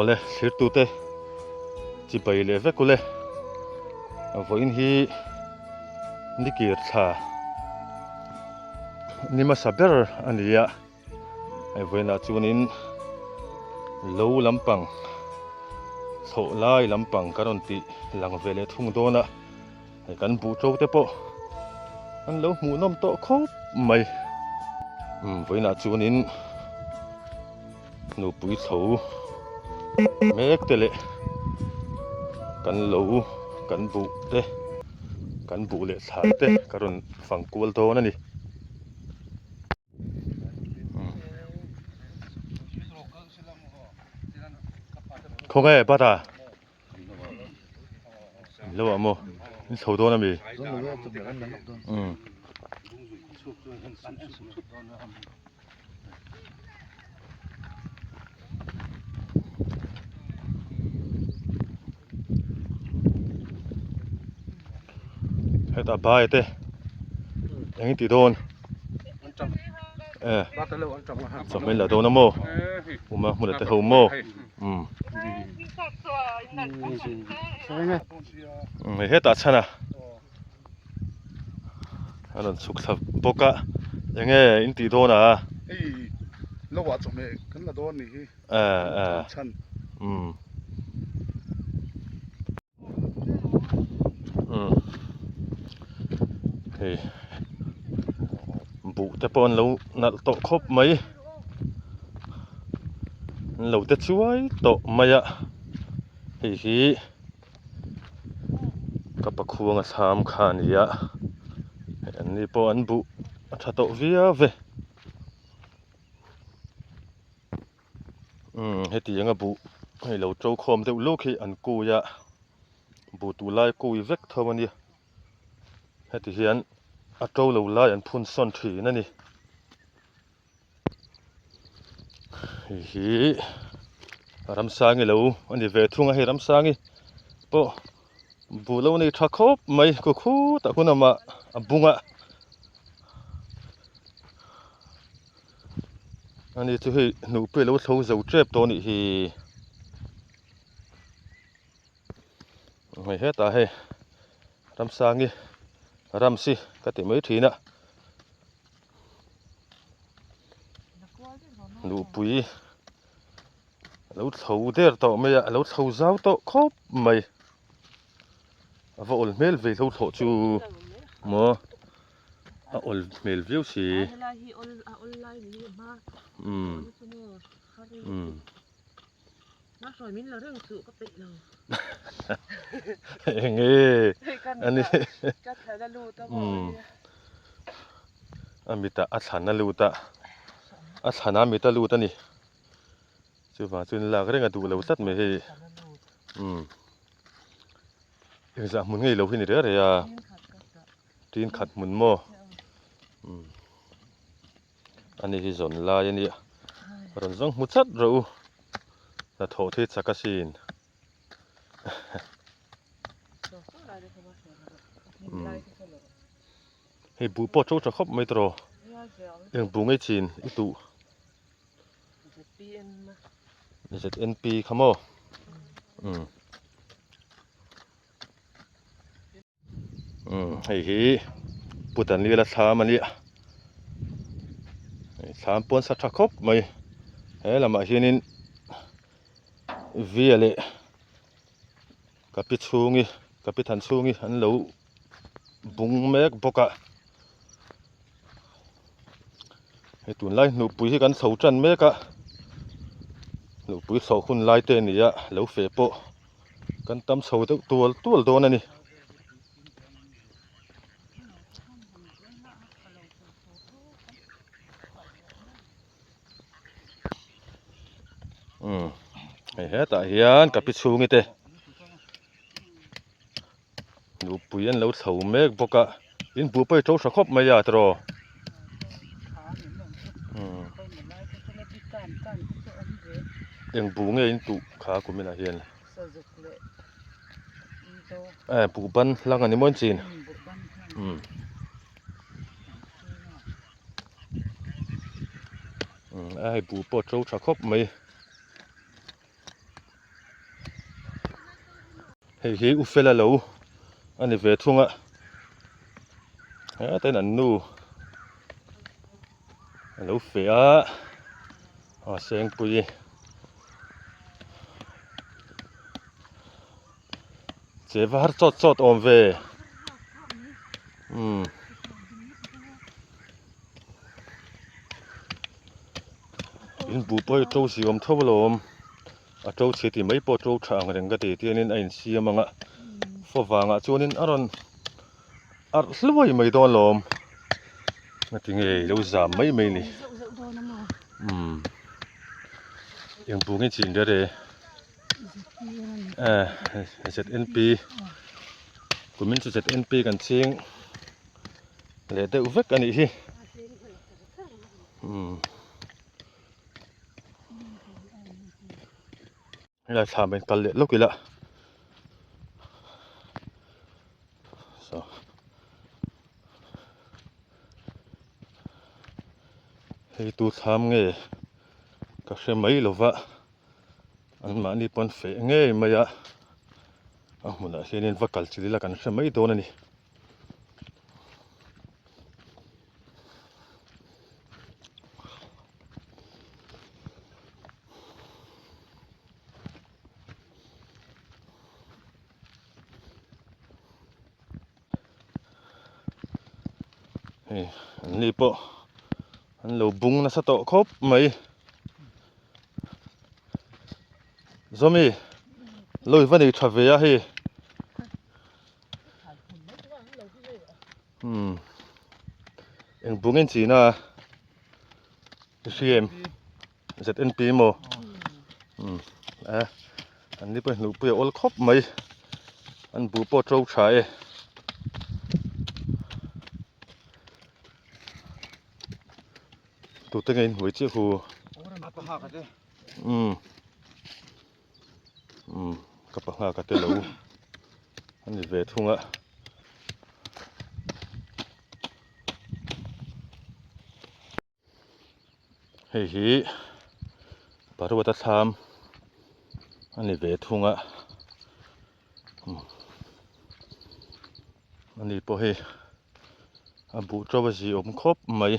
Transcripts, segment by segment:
Awle thlirtute chibai leh vek ule vawiin hi nikir thla ni hmasa ber a ni a hei vawiinah chuanin lo lampang thlawh lai lampang ka rawn tih lang ve leh thung dawn a. Hei kan buh to te pawh an lo hmuh nawm tawh khawp mai. Umm vawiinah chuanin nupui chho mek te leh kan lo kan buh te kan buh leh thla te ka rawn fang kual dawn a ni. Khawnge bata. Lo ah maw in chho dawn ami umm hetah bai te eng ti dawn eh chawhmeh la dawn a maw uma hmun te ho maw umm hei hetah chhan a a rawn chhuk thla bawk a eng nge in tih dawn a hei lo ah chawhmeh kan la dawn a nih hi eh eh chhan umm umm hei buh te pawh an lo nalh tawh khawp mai an lo te chuai tawh mai a hei hi ka pakhuang a thlam kha a ni a hei an ni pawh an buh a tha tawh viau ve. Umm heti anga buh hei lo to khawm deuh luk hi an kui a buh duh lai kui vek tho a nia heti hian a to lo lai an phun sawn thin a ni hei hi ramsangi lo a ni ve thung a hei ramsangi pawh buh lo nei tha khawp mai khu khutah hun awmah a bung a. Ani chu hei hnuh pawh ilo thlo zo tep tawh anih hi hei hetah hei ramsangi ramsi ka ti mai thin a luhpui alo thlo der tawh mai a alo thlo zau tawh khawp mai a va awl hmel ve hlo thlawh chu maw. A awl hmel viau si. Umm umm. Eng nge ani umm a mitah a thlan a lut a a thlan a mit a lut a ni chuvang chuan lak reng a duh lo tlat mai hei umm engzah hmun ngei lo hi ni reh reh a. Tin khat hmun maw umm ani hi zawn lai a nia rawn zawng hmu chat rawh u hnathawh thei chak asin umm hei buh pawh a to tha khawp mai tawh eng buh ngei chin i tuh ZNP kha maw umm. Umm hei hi Putanliala thlam a nia hei thlam pawn sa tha khawp mai he lamah hianin via leh kapi chhungi kapi than chhungi an lo bung mek bawk a hei tunlai hnupui hi kan chho tan mek a hnupui chhoh hun lai te a ni a lo feh pawh. Kan tam chho deuh tual tual dawn a ni. Umm hei hetah hian ka pi chhungi te nupui an lo chho mek bawk a in buh pawh hi to tha khawp mai a tiraw umm eng buh nge in tuh kha kuminah hian eh buh ban hlang a ni maw in chin umm. A hei buh pawh a to tha khawp mai hei hi u fela lo a ni ve thung a hetain an nu a lo feh a a sengpui che var chawt chawt awm ve umm. In buh pawh hi to si awm tho alawm a to chhe tih mai pawh to tha ang reng ka ti tiangin a insiam ang a faw vangah chuanin a rawn arh hluai mai dawn alawm ngatinge ilo zam mai mai ni umm eng buh nge chin ber e eh Z_N_P kumin chu Z_N_P kan ching. Leh deuh vek a nih hi umm helai thla mai kal leh lawk ila saw hei tu thlam nge ka hre mai lova an mahni pawn feh ngei mai a a hmunah hianin va kal chilh ila kan hre mai dawn a ni. Hei an ni pawh an lo bung nasa tawh khawp mai Zawmi lo i va nei tha ve a hei. Umm eng bung in china i hria em ZNP maw umm a an ni pawh hnuhpui a awl khawp mai an buh pawh a to tha e. Tute nge in hmuai chiah hu umm. Umm ka pangha ka te lo a ni ve thung a. Hei hi paruata thlam a ni ve thung a umm ani pawh hei a buh to a ziawm khawp mai.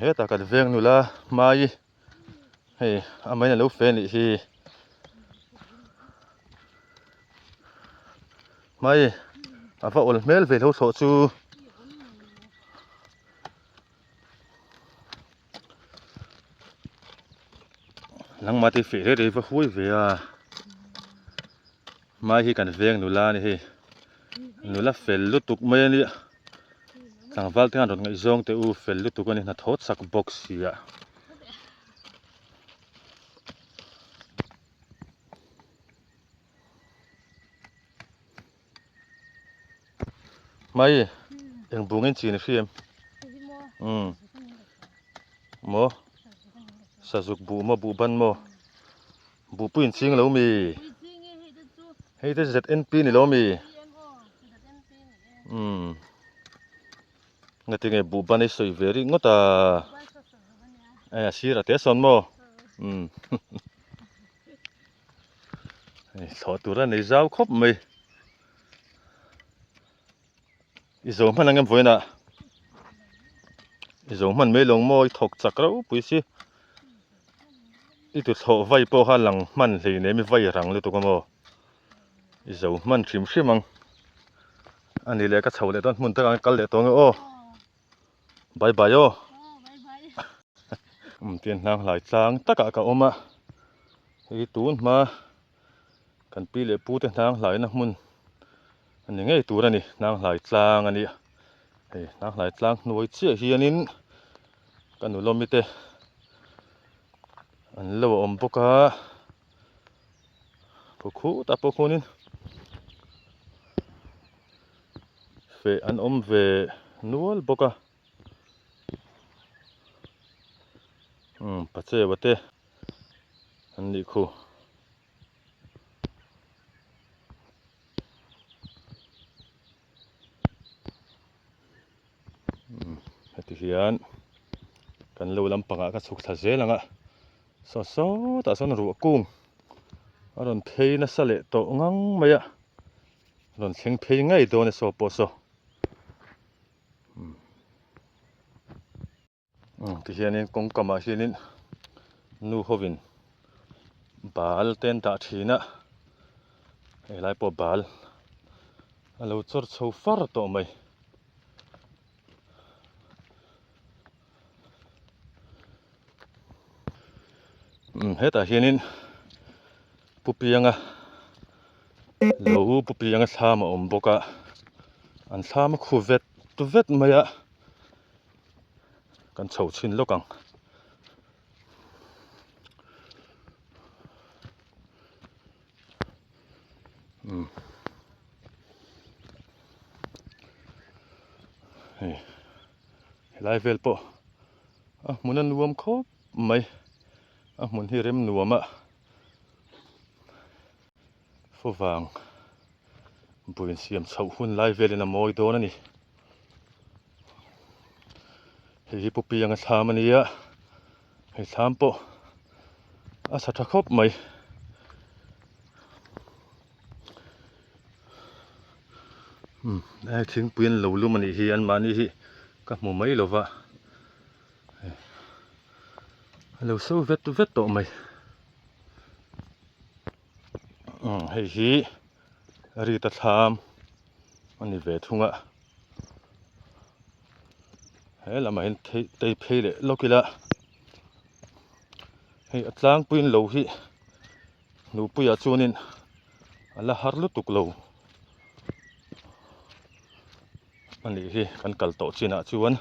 Hetah kan veng nula hmai hei a main a lo fe anih hi. Mai a va awl hmel ve lo thlawh chu. Nangmah te feh rei rei va huai ve a. Mai hi kan veng nula a ni hei. Nula fel lutuk mai a nia. Tlangval te khan rawn ngaihzawng teh u fel lutuk a ni hnathawh chak bawk sia. Mai eng bung in chin i hria em? Umm maw sazuk buh maw buh ban maw buh pui in ching lo mi hei te ZNP ni lo mi umm ngatinge buh ban i sawi ve ringawt a e a sir a te sawn maw umm. Hei thlawh tur a nei zau khawp mai i zo hman ang em vawiinah i zo hman mai lawng maw i thawk chak ropui si i tuthlawh vai pawh kha lang hman hlei nem i vai rang lutuk a maw i zo hman hrim hrim ang. A ni leh ka chho leh dawn hmun takah kal leh tawh ang e aw. Bye bye aw. Um tian hnang hlai tlang takah ka awm a. Hei tun hma kan pi leh pu te hnang hlaina hmun a ni ngei tur a ni. Hnang hlai tlang a nia. Hei hnang hlai tlang hnuai chiah hianin ka nulawmi te an lo awm bawk a. Khaw khutah pawh khuanin feh an awm ve nual bawk a umm pacheua te an nih khu. Umm heti hian kan lo lampangah ka chhuk thla zel ang a. Saw sawtah sawn ruah kung a rawn phei nasa leh tawh ngang mai a, rawn thleng phei ngei dawn e saw pawh saw. Umm tihianin kawngkamah hianin nu hovin bal te an dah thin a, helai pawh bal a lo chawr chho far tawh mai. Umm hetah hianin pu pianga lo pu pianga thlam a awm bawk a an thlam a khu vet vet mai a kan chho chhin lawk ang. Umm hei helai vel pawh a hmun a nuam khawp mai a hmun hi rem nuam a favang buin siam chhoh hun lai velin a mawi dawn a ni hei hi pu pianga thlam a nia hei thlam pawh a sa tha khawp mai. Umm hei thingpui an lo lum a nih hi anmahni hi ka hmu mai lo va a lo so vet vet tawh mai umm hei hi rita thlam a ni ve thung a he lamah hian thei tei phei leh lawk ila hei a tlangpuiin lo hi. Nupuiah chuanin a la har lutuk lo a nih hi kan kal tawh chinah chuan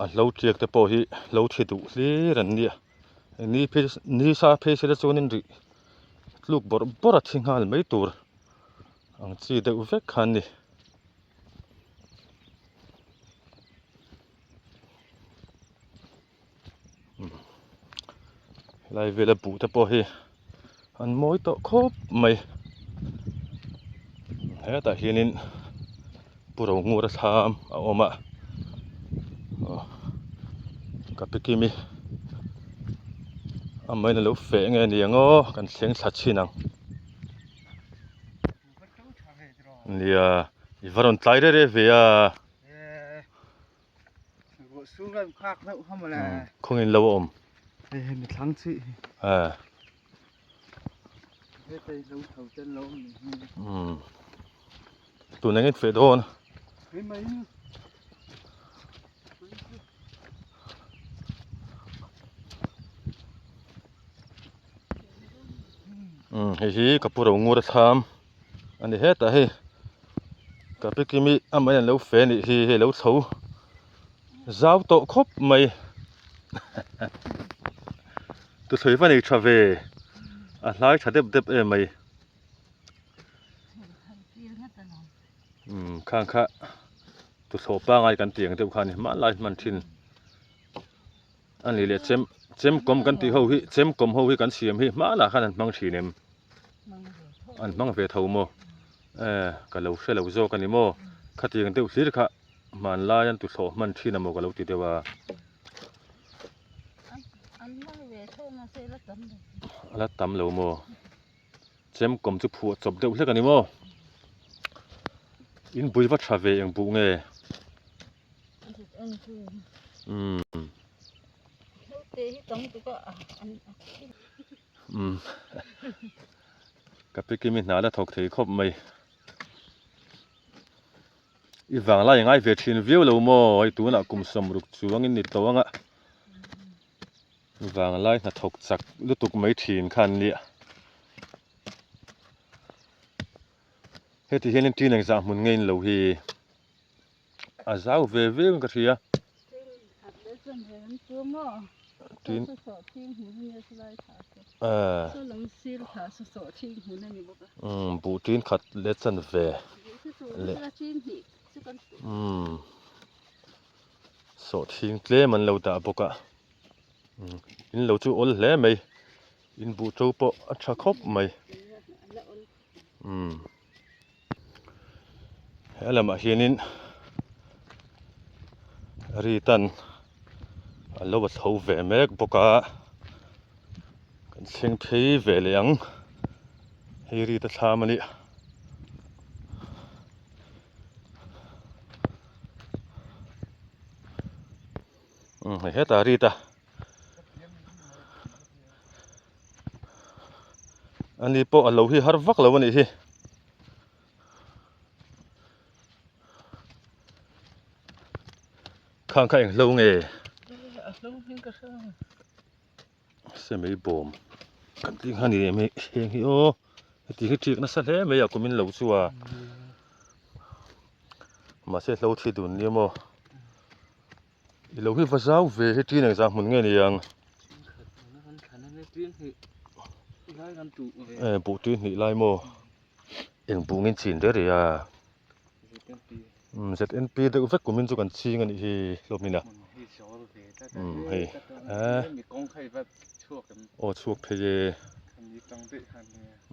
a hlo tiak te pawh hi hlo thi duh hlir an nia ni phei ni sa phei sela chuanin rih tluk bawrh bawrh a thi nghal mai tur ang chi deuh vek kha an ni. Helai vela buh te pawh hi an mawi tawh khawp mai hetah hianin pu Rongur a thlam a awm a aw ka pi kimi amahin alo feh nge ni ang aw kan thleng thla chhin ang. Nia i va rawn tlai reh reh ve a. Khawngin lo a awm. Hei hei mi thlang chi. Eh. He tei lo tho ten lo ni hi. Um. Tun engin feh dawn. Hei mai. Um hei hi ka pu ro ngur a thlam. A ni hetah hei ka pi kimi a mai an lo fe anih hi hei lo chho zau tawh khawp mai tuthlui va nei tha ve a hlai tha deuh deuh em mai umm khang kha tuthlawh pangai kan tih ang deuh kha a ni hmanlai hman thin. A ni leh chem chemkawm kan tih ho hi chemkawm ho hi kan siam hi hmanah khan an hmang thin em? An hmang ve tho maw? Eh ka lo hre lo zawk a ni maw? Khatiang deuh hlir kha hmanlai an tuthlawh hman thin a maw ka lo ti deuh a. A la tam lo maw? Chemkawm chu phuah chawp deuh hlek a ni maw? In bui va tha ve eng buh nge? Umm umm. Ka pi Kimi hna la thawk thei khawp mai. I vanglai a ngai ve thin viau lo maw? Hei tunah kum sawmruk chuangin ni tawh anga vanglai hnathawk chak lutuk mai thin kha an nia. Heti hianin ṭin engzah hmun nge in lo hi a zau ve viau in ka hria. Ṭin Buh ṭin khat leh chanve leh sawhthing tlem an lo dah bawk a in lo chu awl hle mai in buh ṭo pawh a ṭha khawp mai. Umm he lamah hianin ritan a lo a tho ve mek bawk a kan thleng phei ve leh ang hei rita thlam a nih umm hei hetah rita. Ani pawh a lo hi har vak lo a nih hi. Khang kha eng hlo nge? A hlo hming ka hre lo. Semei bawm kan tih kha ni em heng hi aw heti hi ṭik nasa hle mai a kumin lo chu a mahse hlo thi dun nia maw. I lo hi va zau ve hi ṭin engzah hmun nge ni ang? Eh buh ṭin hnih lai maw? Eng buh ngin chin reh reh a? Umm ZNP deuh vek kumin chu kan ching a nih hi hlawmin a. Umm hei eh aw chhuak phei e.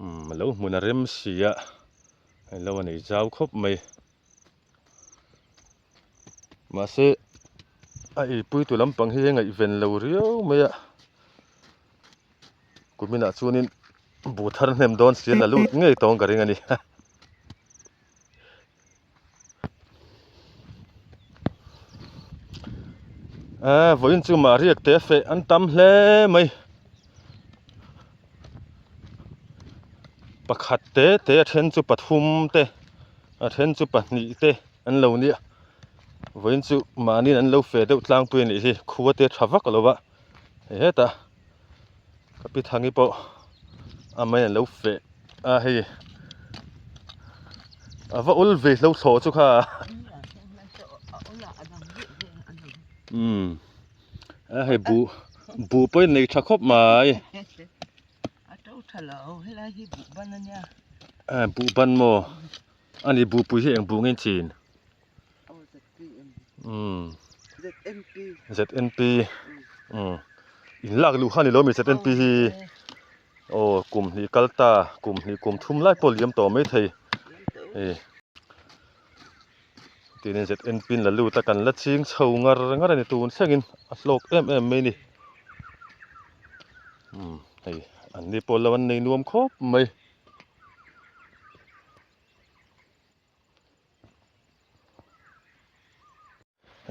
Umm a lo hmun a rem si a hei lo a nei zau khawp mai. Mahse a eipui tu lampang hi a ngaihven lo riau mai a kuminah chuanin buh thar hnem dawn si a la lut ngei tawng ka ring a ni. Aaa vawiin chu mahriak te feh an tam hle mai pakhat te te a then chu pathum te a then chu pahnih te an lo nia vawiin chu mahniin an lo fe deuh tlangpui a nih hi khua te tha vak lo va hei hetah ka pi thangi pawh a mai an lo feh a hei a va ul ve hlo thlawh chu kha umm a hei buh buh pawhin nei tha khawp mai. A to tha lo helai hi buh ban a nia. Eh buh ban maw a ni buh pui hi eng buh nge in chin? Aw ZPM. Umm. ZNP. ZNP. Umm in lak luh kha ni lo mi ZNP hi aw kum hnih kal ta kum hnih kum thum lai pawh liam tawh mai thei hei. Tin ZNP in la lut a kan la ching chho ngar ngar a ni tun thlengin a hlawk em em mai a ni umm hei an ni pawh lo an nei nuam khawp mai.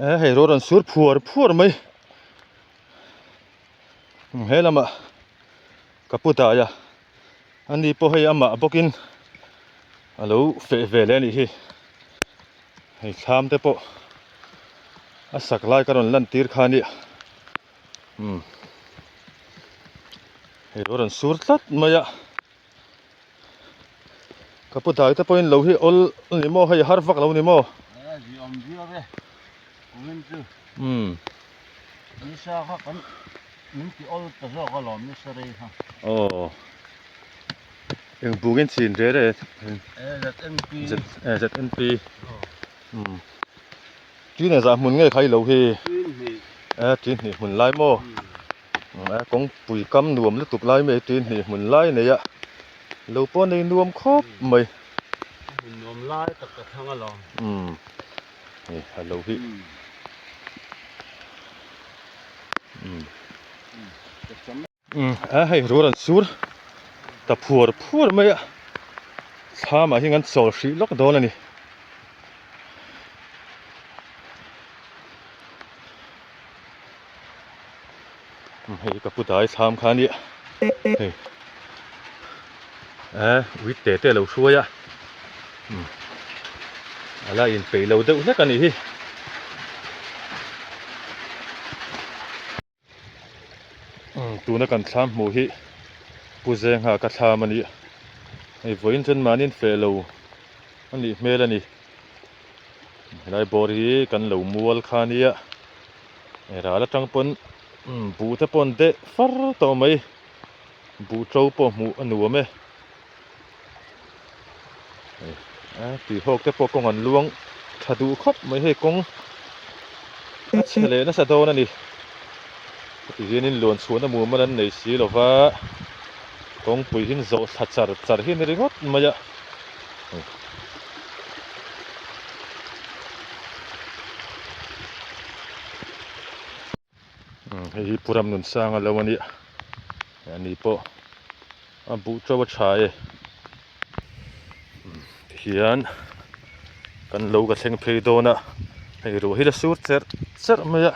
Eh hei rawh rawn sur phuar phuar mai he lamah ka pu dai a ani pawh hei amah bawkin a lo feh ve leh a nih hi hei thlam te pawh a sak lai ka rawn lan tir kha a nia umm hei rawh rawn sur tlat mai a. Ka pu dai te pawhin lo hi awl ni maw hei har vak lo ni maw? Eh zi awm viau e kumin chu. Umm. Nisa kha kan min ti awl ta zawk alawm nisa rei kha. Aw. Eng bungin chin re re. Eh ZNP. Z eh ZNP. Umm. Tin engzah hmun nge kha i lo hi? Tin hnih. Eh tin hnih hmun lai maw? A kawngpui kam nuam lutuk lai mai tin hnih hmun lai nei a lo pawh nei nuam khawp mai. Hmun nuam lai tak ka thlang alawm. Umm hei a lo hi. Umm. Umm a hei rual an sur ta phuar phuar mai a thlam ah hian an chawl hrih lawk dawn a ni. Hei ka pu dai thlam kha a nia hei Eh ui te te a lo hruai a umm a la inpeih lo deuh hlek a nih hi. Umm tuna kan thlam hmuh hi Pu Zengha ka thlam a ni hei vawiin chuan mahni in feh lo a nih hmel a ni helai bawr hi kan lo mual kha a nia ral atang pawn umm buh te pawh an deh far tawh mai buh to pawh hmuh a nuam e a tui hawk te pawh kawng an luang tha duh khawp mai hei kawng a chhe leh nasa dawn a ni heti hianin luan chhuahna mumal an nei si lo va kawngpui hi zawh thla char char hi a ni ringawt mai a. Hei hi Pu Ramnunsanga lo a nia ani pawh a buh to a tha e tihian kan lo ka thleng phei dawn a hei ruah hi la sur cherh cherh mai a.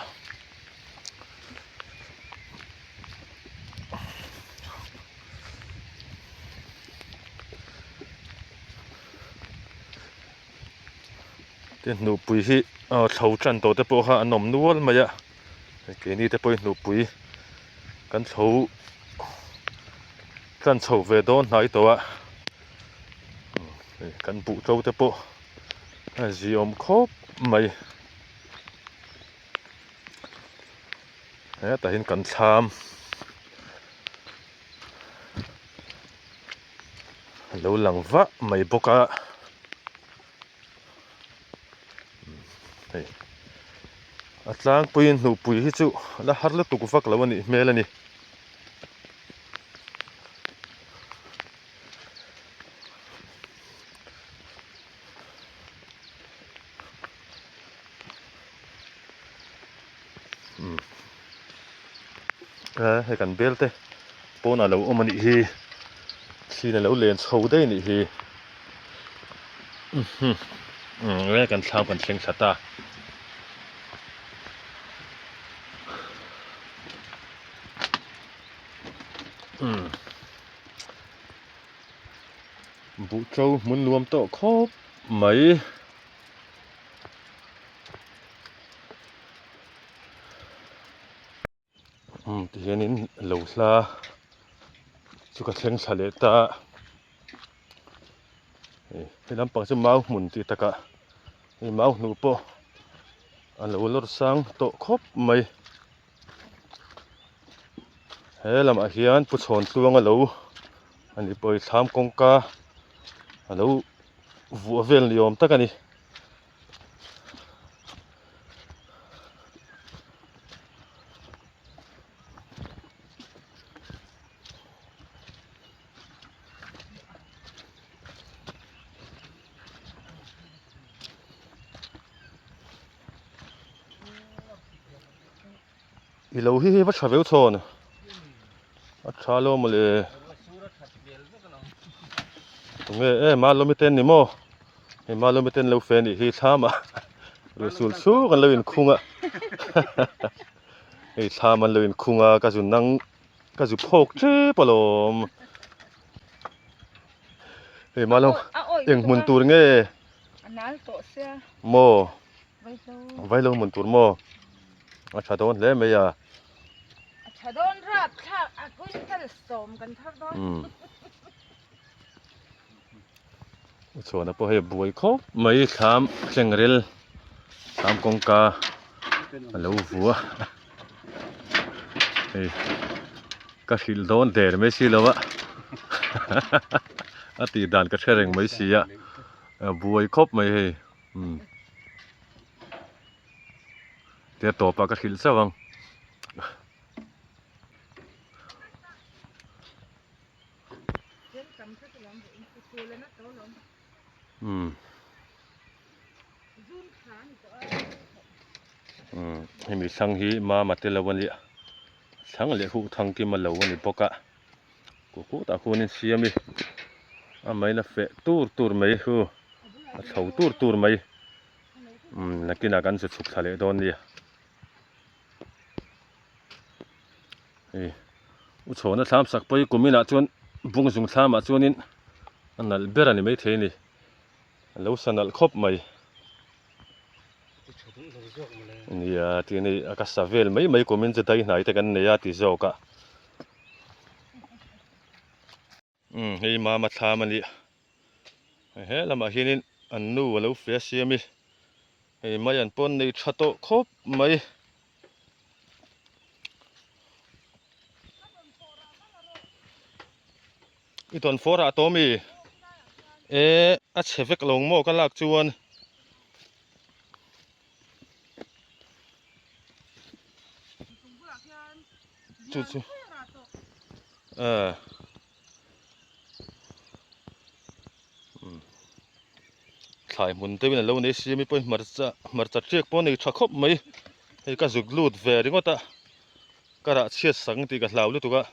Tin hnupui hi aw thlo tan tawh te pawh kha an awm nual mai a keini te pawhin hnupui kan thlo tan chho ve dawn hnai tawh a kan buh to te pawh a ziawm khawp mai hetah hian kan thlam. A lo lang vah mai bawk a hei a tlangpuiin hnupui hi chu a la har lutuk vak lo a nih hmel a ni. Hei kan bel te pawnah lo awm a nih hi thliin a lo len chho daih a nih hi umm kan thlam kan thleng thla ta umm buh to hmun nuam tawh khawp mai. Umm tihianin lo hla chu ka thleng thla leh ta a he lampang chu mau hmun tih takah hei mau hnuh pawh a lo lawr sang tawh khawp mai he lamah hian pu chhawn tluang a lo ani pawh hi thlam kawngka a lo vuah vel ni awm tak a ni. I lo hi hei va tha veu chhawn a tha lo mawle tunge e malawmi te an ni maw hei malawmi te an lo fe a nih hi thlam ah ruihsul chhung an lo inkhung a hei thlam an lo inkhung a ka zu nang ka zu phawk tep alawm hei malawm eng hmun tur nge maw. Vaihlo hmun tur maw? A tha dawn hle mai a. A tha dawn rap thlak a quintal sawm kan thar dawn. U chhuana pawh hei a buai khawp mai thlam tlengrel thlam kawngka a lo vua hei ka hrilh dawn der mai si lo a a tih dan ka hre reng mai si a a buai khawp mai hei. Umm tia tawpah ka hrilh chauh ang. Umm umm hemi thlang hi mama te lo a nia thlang leh huh thang kima lo a ni bawk a kutah khuanin siam i a main a feh tur tur mai hu. A chho tur tur mai umm nakinah kan che chhuk thla leh dawn nia hei u chhawna thlam sak pawh hi kuminah chuan bung zung thlamah chuanin. A nalh ber a ni maithei a ni. A lo sa nalh khawp mai. Nia tih ni a ka sa vel mai mai kumin chu dai hnai te kan nei a ti zawk a. Umm hei mama thlam a nia. He lamah hianin an nu a lo fe a siam i. Hei mai an pawn nei tha tawh khawp mai. I tawn fawr ah tawm i e a chhe vek lo maw ka lak chuan chu chu eh thlai hmun deuhin a lo nei sia mi pawhin hmarcha hmarcha tiak pawh a nei tha khawp mai hei ka zuk lut ve ringawt a ka rah chhiat sak ang tih ka hlau lutuk a.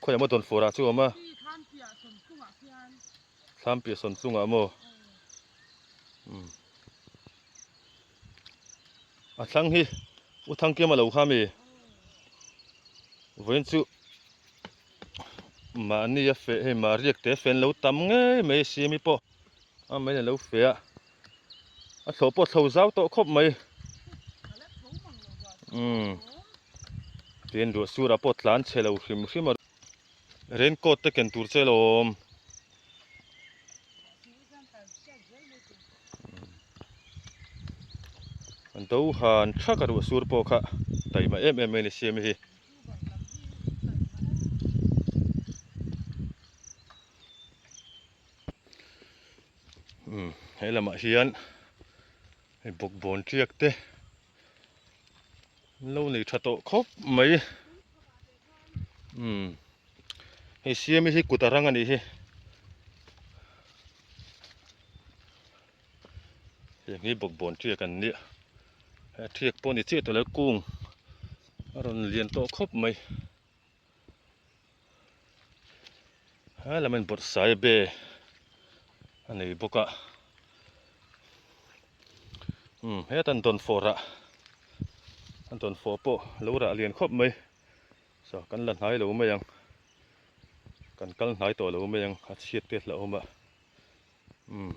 Khawiah maw dawn fawrah chu a awm a thlam piah sawn chungah maw a thlang hi u Thangkima lo kha mi vawiin chu mahni a feh hei mahriak te fen lo tam ngei mai siami pawh a main a lo feh a. A thlawh pawh a thlo zau tawh khawp mai. Umm tin ruah surah pawh tlan chhe lo hrim hrim a. Raincoat te ken tur che lawm. An do han thak a ruah sur pawh kha taima em em mai a ni siam hi. Umm he lamah hian hei bawkbawn tiak te an lo nei tha tawh khawp mai umm hei siami hi kut a rang a nih hi heng hi bawkbawn tiak an nia a tiak pawh a ni chiah tawh lo kung a rawn lian tawh khawp mai. He lam in bawrhsai be a nei bawk a umm heta an dawn fawh rah an dawn fawh pawh lo rah lian khawp mai saw kan la hnai lo mai ang kan kal hnai tawh lo mai ang a chhiat te hlauhawm a umm.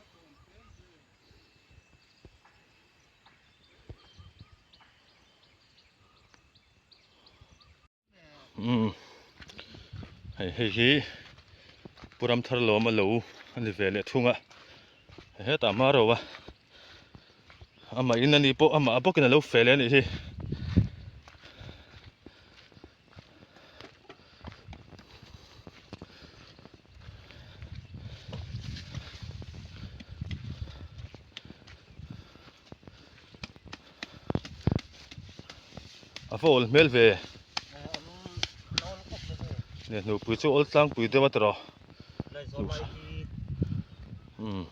Umm hei hei hi pu Ramthar lawm a lo a ni ve leh thung a hetah hma ro a amah in ani pawh amah bawkin a lo fel a nih hi. A va awl hmel ve ne hnupui chu awl tlangpui deuh a tawh umm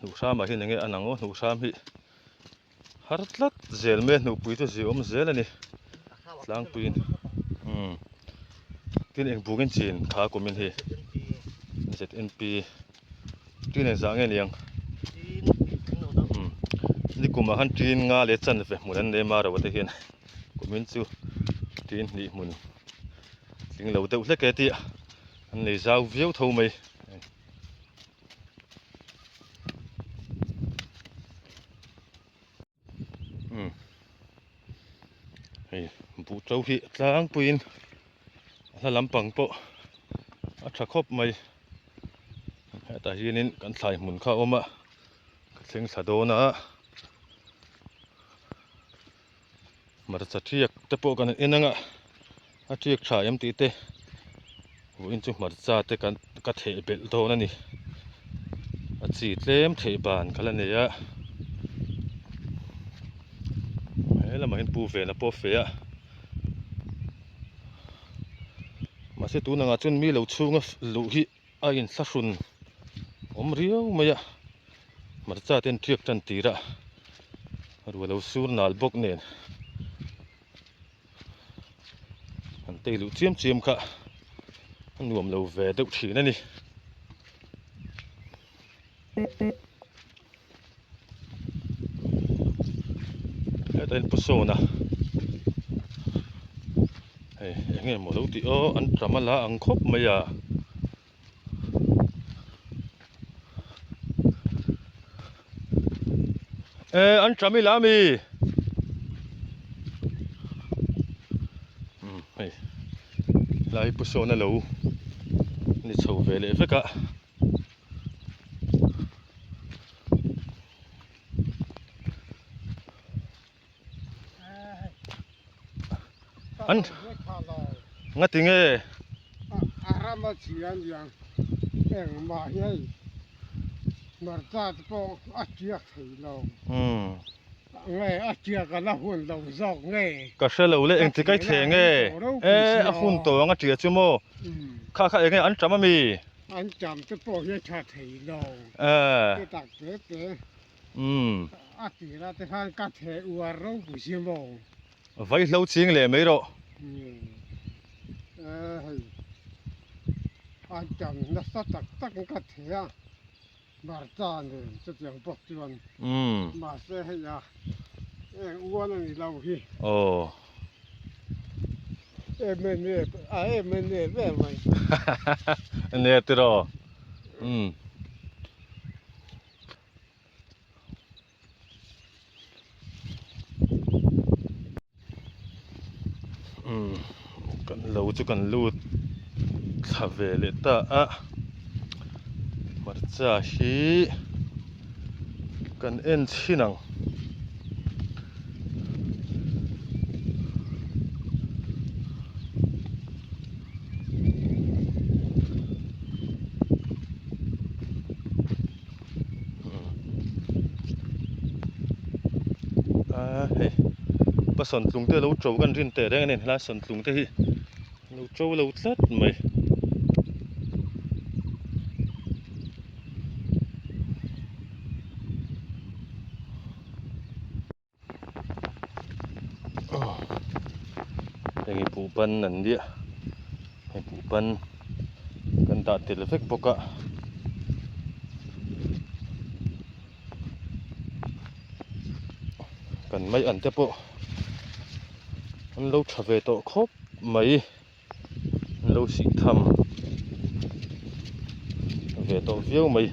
hnuh hram ah hian enge a nang aw hnuh hram hi har tlat zel mai a hnupui chu zia awm zel a ni tlangpui in umm tin eng buk in chin kha kum in hi Z N P. Tin engzah nge niang umm nikum ah khan tin nga leh chanve hmun an nei a ro te hian kumin chu tin hnih hmun tling lo deuh hlek e tih an nei zau viau tho mai. Umm hei buh to hi tlangpuiin a hla lampang pawh a tha khawp mai hetah hianin kan thlai hmun kha a awm a ka thleng thla dawn a hmarcha tiak te pawh kan en ang a a tiak tha em tih te vawiin chu hmarcha te kan ka theh belh dawn a ni a chi tlem theih ban ka la nei a he lamah hian pu vena pawh a feh a mahse tun angah chuan mi lo chhunga luh hi a inthlahrun awm riau mai a hmarcha te an tiak tan tir a ruah lo sur nal bawk nen. An tei luh chiam chiam kha a nuam lo ve deuh thin a ni. Hetah hian pu sawn a. Hei eng nge maw lo tih aw an ṭam a la ang khawp mai a. E an ṭam ila ami? Umm hei helai hi pu sawn a lo ni chho ve leh vek a. An ngati nge? A ram a chhi a nia engmah hi hei hmarcha te pawh a tiak thei lo nge a tiak a la hun lo zawk nge? Ka hre lo le engti kai thei nge? E a hun tawh ang a tia chu maw? Kha kha enge an tam ami? An tam te pawh hi a tha thei lo te tak te te. Umm. A tirah te khan ka theh uar ropui si maw? Vaihlo ching leh mai rawh. Umm. E hei. A tam nasa tak tak in ka theh a. Hmarcha nen chutiang bawk chuan. Umm. Mahse hei a eng ual a ni lo hi. Aw. Em em em a em em em em mai. Nia tiraw. Umm. Umm kan lo chu kan lut thla ve leh ta a hmarcha hi kan en chhin ang. A hei pa sawntlung te lo to kan rin teh reng a ni helai sawntlung te hi lo to lo tlat mai. Heng hi buhban an nia hei buhban kan dah tel vek bawk a kan mai an te pawh an lo tha ve tawh khawp mai an lo sih tham ve tawh viau mai.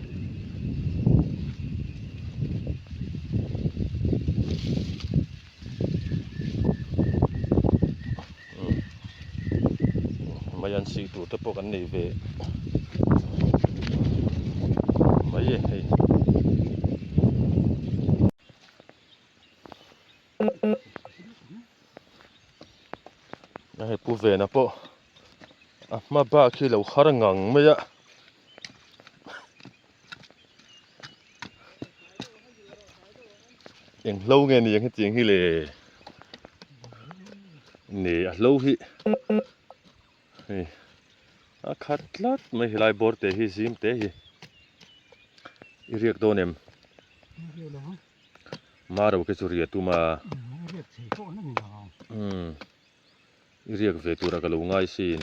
Mai an sih tur te pawh kan nei ve mai e hei. Hei pu vena pawh a hma bak hi lo har ngang mai a. Eng hlo nge ni ang hetiang hi le? Ni a hlo hi hei a khat tlat mai helai bawr te hi zim te hi i riak dawn em? Maro khi chu ria tum a. Umm i riak ve tura ka lo ngai sin.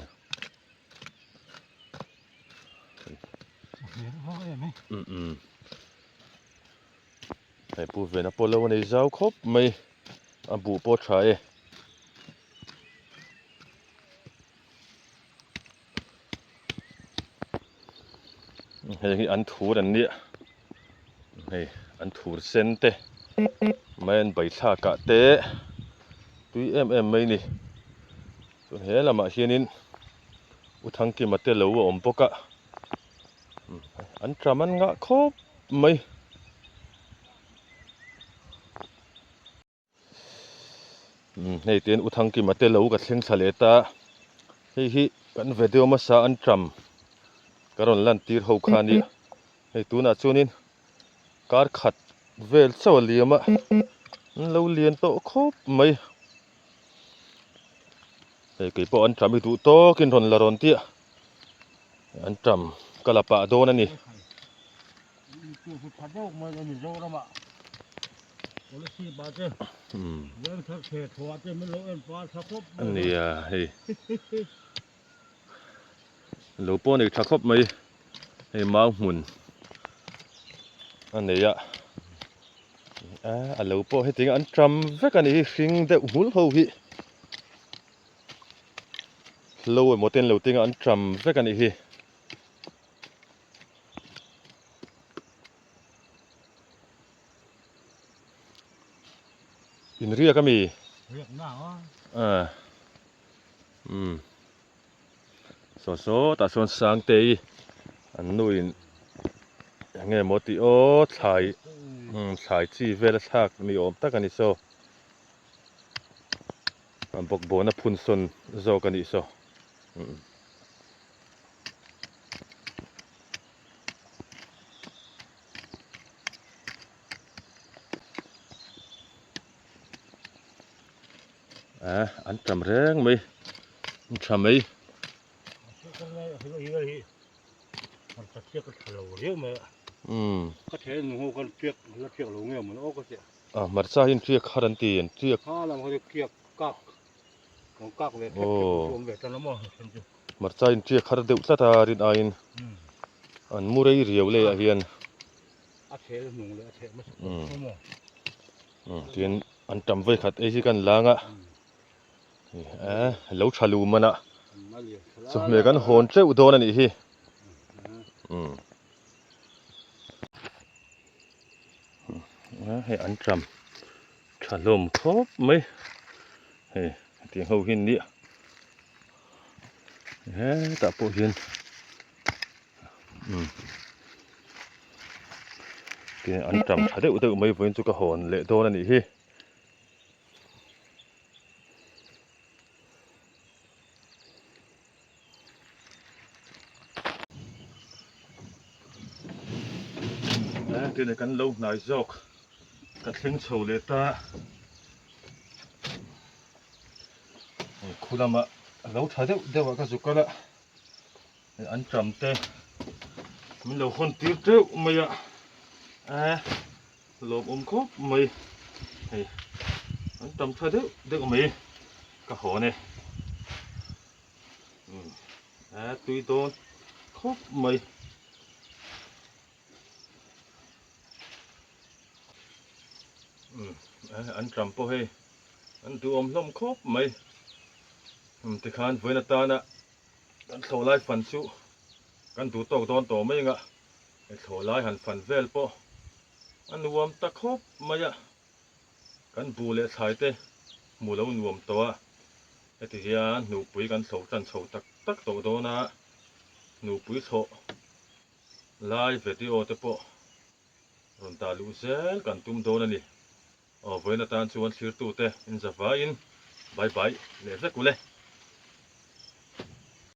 Umm umm hei pu vena pawh lo a nei zau khawp mai a buh pawh a tha e. Hei hi an thur an nia hei an thur sen te mai an bai thlak ah te tui em em mai ni chuan he lamah hianin u Thangkima te lo a awm bawk a an tram an ngah khawp mai. Hei te u Thangkima te lo ka thleng thla leh ta hei hi kan video hmasa an tram ka rawn lan tir ho kha a nia hei tunah chuanin kar khat vel chauh a liam a an lo lian tawh khawp mai hei kei pawh an tram hi duh tawkin rawn la rawn tia an tram ka la pah dawn a ni. Nia hei lo pawh nei tha khawp mai hei mau hmun a nei a a lo pawh hetiang an ṭam vek a ni hi hring deuh nghulh ho hi. Hlo emaw te an lo tinga an ṭam vek a nih hi. In riak ami? Riak na a. Ah. Um. Saw saw tah chuan Sangtei an nu in eng nge maw tih aw thlai um thlai chi vel a thlak ni awm tak a ni saw. Bawkbawn a phun sawn zawk a nih saw. Um. A an tam reng mai an tha mai. A hmarcha hi an tiak har an ti an tiak. Hmarcha hi an tiak har deuh tlat a rin aiin an mu rei riau lei ah hian. Tin an tam vawi khat ei hi kan lang a lo tha lu man a chawhmeh kan hawn teuh dawn a nih hi hei an tam tha hlawm khawp mai hei hetiang ho hi an nia hetah pawh hian. Te an tam tha deuh deuh mai vawiin chu ka hawn leh dawn a nih hi. Tune kan lo hnai zawk ka thleng chho leh ta khu lamah a lo tha deuh deuh a ka zuk kal a. An ṭam te min lo hawn tir teuh mai a eh lawmawm khawp mai hei an ṭam tha deuh deuh mai ka hawn e umm eh tui dawn khawp mai umm eh an ṭam pawh hei an duhawm hlawm khawp mai umm tikhan vawiin atana. Kan thlawh lai fan chu kan duh tawk dawn tawh mai anga he thlawh lai han fan vel pawh a nuam ta khawp mai a, kan buh leh thlai te hmuh lo nuam tawh a, heti hian hnupui kan thlo tan chho tak tak tawh dawn a, hnupui thlawh lai video te pawh rawn dah luh zel kan tum dawn a ni. Aw vawiin atan chuan thlirtute in zavaiin bye bye leh vek ule.